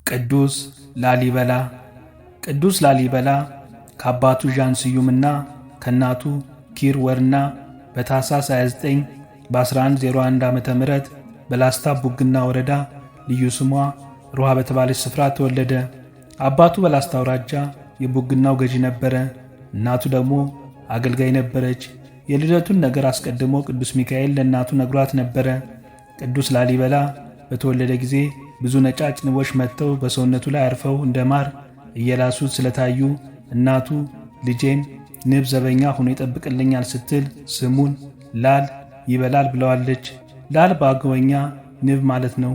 ቅዱስ ላሊበላ። ቅዱስ ላሊበላ ከአባቱ ዣን ስዩምና ከእናቱ ኪር ወርና በታኅሳስ 29 በ1101 ዓ ም በላስታ ቡግና ወረዳ ልዩ ስሟ ሮሃ በተባለች ስፍራ ተወለደ። አባቱ በላስታ አውራጃ የቡግናው ገዢ ነበረ። እናቱ ደግሞ አገልጋይ ነበረች። የልደቱን ነገር አስቀድሞ ቅዱስ ሚካኤል ለእናቱ ነግሯት ነበረ። ቅዱስ ላሊበላ በተወለደ ጊዜ ብዙ ነጫጭ ንቦች መጥተው በሰውነቱ ላይ አርፈው እንደ ማር እየላሱት ስለታዩ እናቱ ልጄን ንብ ዘበኛ ሆኖ ይጠብቅልኛል ስትል ስሙን ላል ይበላል ብለዋለች። ላል በአገወኛ ንብ ማለት ነው።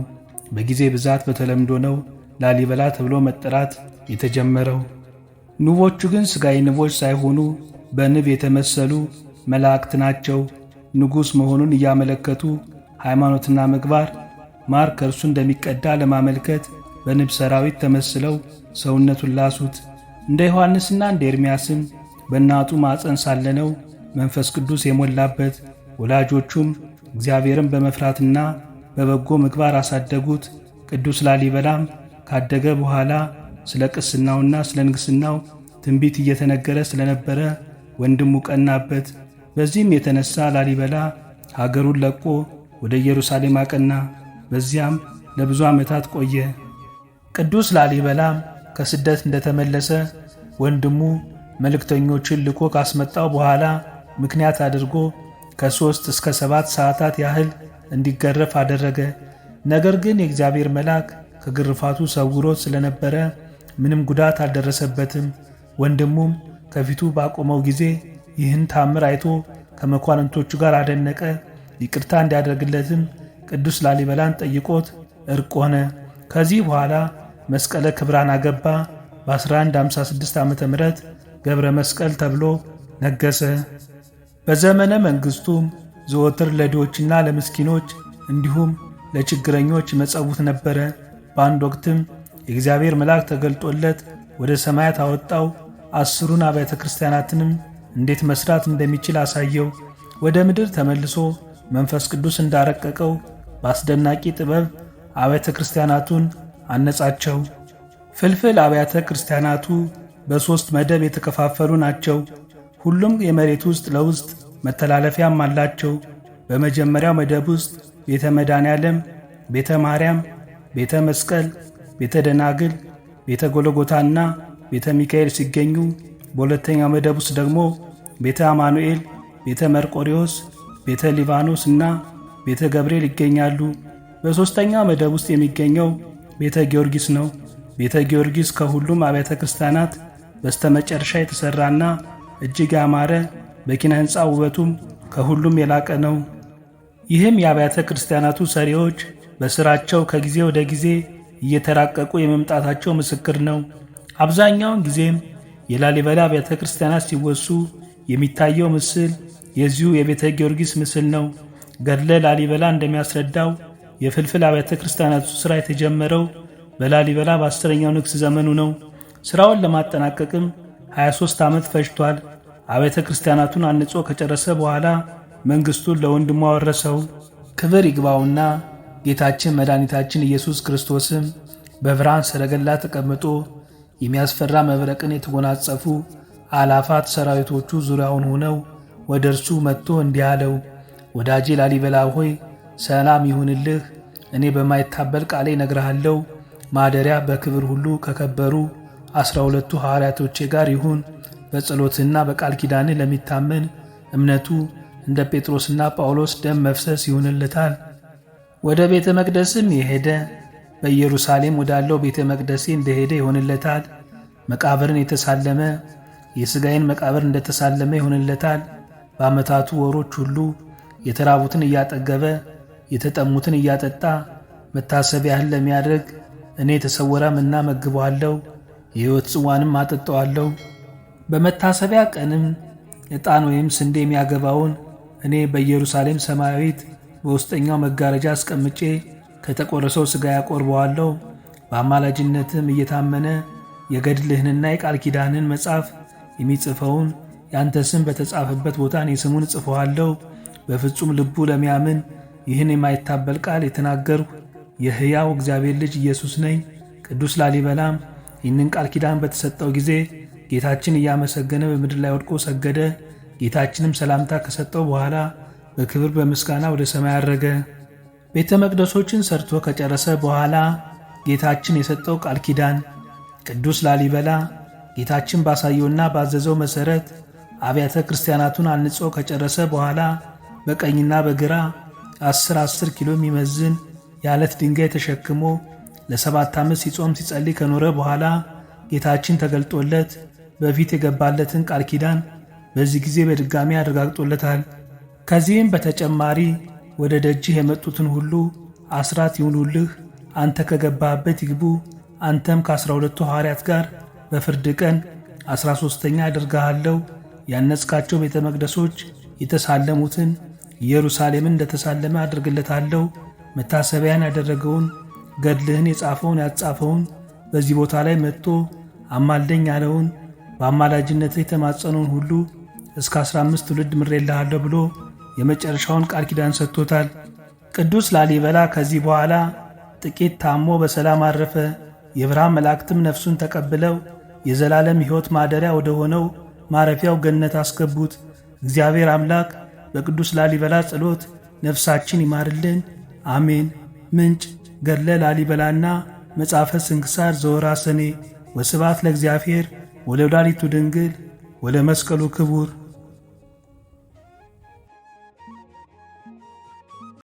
በጊዜ ብዛት በተለምዶ ነው ላሊበላ ተብሎ መጠራት የተጀመረው። ንቦቹ ግን ሥጋዊ ንቦች ሳይሆኑ በንብ የተመሰሉ መላእክት ናቸው። ንጉሥ መሆኑን እያመለከቱ ሃይማኖትና ምግባር ማር ከእርሱ እንደሚቀዳ ለማመልከት በንብ ሰራዊት ተመስለው ሰውነቱን ላሱት። እንደ ዮሐንስና እንደ ኤርምያስም በእናቱ ማፀን ሳለነው መንፈስ ቅዱስ የሞላበት። ወላጆቹም እግዚአብሔርን በመፍራትና በበጎ ምግባር አሳደጉት። ቅዱስ ላሊበላም ካደገ በኋላ ስለ ቅስናውና ስለ ንግሥናው ትንቢት እየተነገረ ስለነበረ ወንድሙ ቀናበት። በዚህም የተነሳ ላሊበላ ሀገሩን ለቆ ወደ ኢየሩሳሌም አቀና። በዚያም ለብዙ ዓመታት ቆየ። ቅዱስ ላሊበላም ከስደት እንደተመለሰ ወንድሙ መልእክተኞችን ልኮ ካስመጣው በኋላ ምክንያት አድርጎ ከ3 እስከ 7 ሰዓታት ያህል እንዲገረፍ አደረገ። ነገር ግን የእግዚአብሔር መልአክ ከግርፋቱ ሰውሮት ስለነበረ ምንም ጉዳት አልደረሰበትም። ወንድሙም ከፊቱ ባቆመው ጊዜ ይህን ታምር አይቶ ከመኳንንቶቹ ጋር አደነቀ። ይቅርታ እንዲያደርግለትም ቅዱስ ላሊበላን ጠይቆት እርቅ ሆነ። ከዚህ በኋላ መስቀለ ክብራን አገባ። በ1156 ዓ ም ገብረ መስቀል ተብሎ ነገሰ። በዘመነ መንግሥቱም ዘወትር ለድሆችና ለምስኪኖች እንዲሁም ለችግረኞች መጸውት ነበረ። በአንድ ወቅትም የእግዚአብሔር መልአክ ተገልጦለት ወደ ሰማያት አወጣው። 10ሩን አብያተ ክርስቲያናትንም እንዴት መስራት እንደሚችል አሳየው። ወደ ምድር ተመልሶ መንፈስ ቅዱስ እንዳረቀቀው በአስደናቂ ጥበብ አብያተ ክርስቲያናቱን አነጻቸው። ፍልፍል አብያተ ክርስቲያናቱ በሦስት መደብ የተከፋፈሉ ናቸው። ሁሉም የመሬት ውስጥ ለውስጥ መተላለፊያም አላቸው። በመጀመሪያው መደብ ውስጥ ቤተ መድኃኔዓለም፣ ቤተ ማርያም፣ ቤተ መስቀል፣ ቤተ ደናግል፣ ቤተ ጎለጎታና ቤተ ሚካኤል ሲገኙ፣ በሁለተኛው መደብ ውስጥ ደግሞ ቤተ አማኑኤል፣ ቤተ መርቆሪዎስ፣ ቤተ ሊባኖስ እና ቤተ ገብርኤል ይገኛሉ። በሦስተኛው መደብ ውስጥ የሚገኘው ቤተ ጊዮርጊስ ነው። ቤተ ጊዮርጊስ ከሁሉም አብያተ ክርስቲያናት በስተመጨረሻ የተሠራና እጅግ ያማረ፣ በኪነ ሕንፃ ውበቱም ከሁሉም የላቀ ነው። ይህም የአብያተ ክርስቲያናቱ ሰሪዎች በሥራቸው ከጊዜ ወደ ጊዜ እየተራቀቁ የመምጣታቸው ምስክር ነው። አብዛኛውን ጊዜም የላሊበላ አብያተ ክርስቲያናት ሲወሱ የሚታየው ምስል የዚሁ የቤተ ጊዮርጊስ ምስል ነው። ገድለ ላሊበላ እንደሚያስረዳው የፍልፍል አብያተ ክርስቲያናቱ ሥራ የተጀመረው በላሊበላ በ10ኛው ንግሥ ዘመኑ ነው። ሥራውን ለማጠናቀቅም 23 ዓመት ፈጅቷል። አብያተ ክርስቲያናቱን አንጾ ከጨረሰ በኋላ መንግሥቱን ለወንድሙ አወረሰው። ክብር ይግባውና ጌታችን መድኃኒታችን ኢየሱስ ክርስቶስም በብርሃን ሰረገላ ተቀምጦ የሚያስፈራ መብረቅን የተጎናጸፉ አላፋት ሰራዊቶቹ ዙሪያውን ሆነው ወደ እርሱ መጥቶ እንዲህ አለው፣ ወዳጄ ላሊበላ ሆይ፣ ሰላም ይሁንልህ። እኔ በማይታበል ቃሌ እነግርሃለሁ። ማደሪያ በክብር ሁሉ ከከበሩ 12ቱ ሐዋርያቶቼ ጋር ይሁን። በጸሎትና በቃል ኪዳንህ ለሚታመን እምነቱ እንደ ጴጥሮስና ጳውሎስ ደም መፍሰስ ይሁንለታል። ወደ ቤተ መቅደስም የሄደ በኢየሩሳሌም ወዳለው ቤተ መቅደሴ እንደሄደ ይሆንለታል። መቃብርን የተሳለመ የሥጋዬን መቃብር እንደተሳለመ ይሆንለታል። በዓመታቱ ወሮች ሁሉ የተራቡትን እያጠገበ የተጠሙትን እያጠጣ መታሰቢያህን ለሚያደርግ እኔ የተሰወረ መና መግበዋለሁ፣ የሕይወት ጽዋንም አጠጣዋለሁ። በመታሰቢያ ቀንም ዕጣን ወይም ስንዴ የሚያገባውን እኔ በኢየሩሳሌም ሰማያዊት በውስጠኛው መጋረጃ አስቀምጬ ከተቆረሰው ሥጋ ያቆርበዋለሁ። በአማላጅነትም እየታመነ የገድልህንና የቃል ኪዳንህን መጽሐፍ የሚጽፈውን ያንተ ስም በተጻፈበት ቦታ እኔ ስሙን እጽፈዋለሁ። በፍጹም ልቡ ለሚያምን ይህን የማይታበል ቃል የተናገርሁ የሕያው እግዚአብሔር ልጅ ኢየሱስ ነኝ። ቅዱስ ላሊበላም ይህንን ቃል ኪዳን በተሰጠው ጊዜ ጌታችን እያመሰገነ በምድር ላይ ወድቆ ሰገደ። ጌታችንም ሰላምታ ከሰጠው በኋላ በክብር በምስጋና ወደ ሰማይ አረገ። ቤተ መቅደሶችን ሰርቶ ከጨረሰ በኋላ ጌታችን የሰጠው ቃል ኪዳን ቅዱስ ላሊበላ ጌታችን ባሳየውና ባዘዘው መሠረት አብያተ ክርስቲያናቱን አንጾ ከጨረሰ በኋላ በቀኝና በግራ 10 10 ኪሎ የሚመዝን የዓለት ድንጋይ ተሸክሞ ለ7 ዓመት ሲጾም ሲጸልይ ከኖረ በኋላ ጌታችን ተገልጦለት በፊት የገባለትን ቃል ኪዳን በዚህ ጊዜ በድጋሚ አረጋግጦለታል። ከዚህም በተጨማሪ ወደ ደጅህ የመጡትን ሁሉ አስራት ይሁኑልህ፣ አንተ ከገባህበት ይግቡ፣ አንተም ከ12ቱ ሐዋርያት ጋር በፍርድ ቀን 13ኛ አደርግሃለሁ። ያነጽካቸው ቤተ መቅደሶች የተሳለሙትን ኢየሩሳሌምን እንደተሳለመ አድርግለታለሁ። መታሰቢያን ያደረገውን ገድልህን የጻፈውን ያጻፈውን በዚህ ቦታ ላይ መጥቶ አማልደኝ ያለውን በአማላጅነትህ የተማጸነውን ሁሉ እስከ 15 ትውልድ ምሬልሃለሁ ብሎ የመጨረሻውን ቃል ኪዳን ሰጥቶታል። ቅዱስ ላሊበላ ከዚህ በኋላ ጥቂት ታሞ በሰላም አረፈ። የብርሃን መላእክትም ነፍሱን ተቀብለው የዘላለም ሕይወት ማደሪያ ወደ ሆነው ማረፊያው ገነት አስገቡት። እግዚአብሔር አምላክ በቅዱስ ላሊበላ ጸሎት ነፍሳችን ይማርልን፣ አሜን። ምንጭ ገድለ ላሊበላና መጽሐፈ ስንክሳር ዘወርኀ ሰኔ። ወስብሐት ለእግዚአብሔር ወለወላዲቱ ድንግል ወለመስቀሉ ክቡር።